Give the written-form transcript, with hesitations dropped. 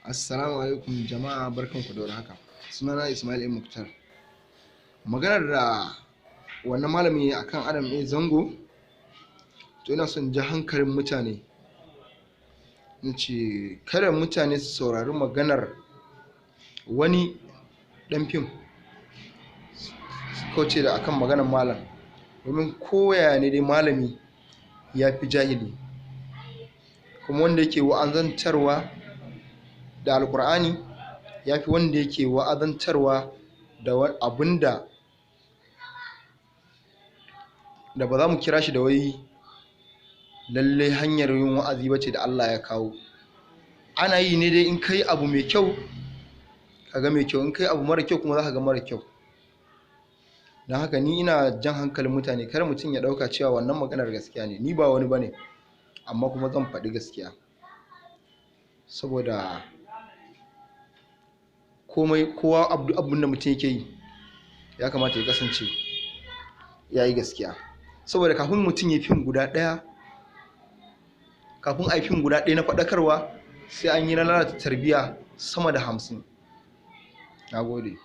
Assalamu alaikum jama'a, barkanku da warhaka. Sunana Ismail M. Muktar. Maganar da wannan malami akan Adam A. Zango, to ina son ji hankalin mutane. Na ce kada mutane su saurari maganar wani ɗan fim su kauce da akan maganar malam, domin ko yaya ne dai malami ya fi jahili, kuma wanda yake wa'azantarwa da Alƙur'ani ya fi wanda yake wa'azantarwa da abin da ba za mu kira shi da wai lallai hanyar yin wa'azi ba ce da Allah ya kawo. Ana yi ne dai in kai abu mai kyau ka ga mai kyau, in kai abu mara kyau kuma za ka ga mara kyau. Don haka ni ina jan hankalin mutane, kar mutum ya ɗauka cewa wannan maganar gaskiya ne. Ni ba wani ba ne, amma kuma zan faɗi gaskiya, saboda komai kowa abun da mutum yake yi ya kamata ya kasance ya yi gaskiya. Saboda kafin mutum ya fim guda ɗaya, kafin a yi fim guda ɗaya na faɗakarwa, sai an yi na lalata tarbiyya sama da 50. Na gode.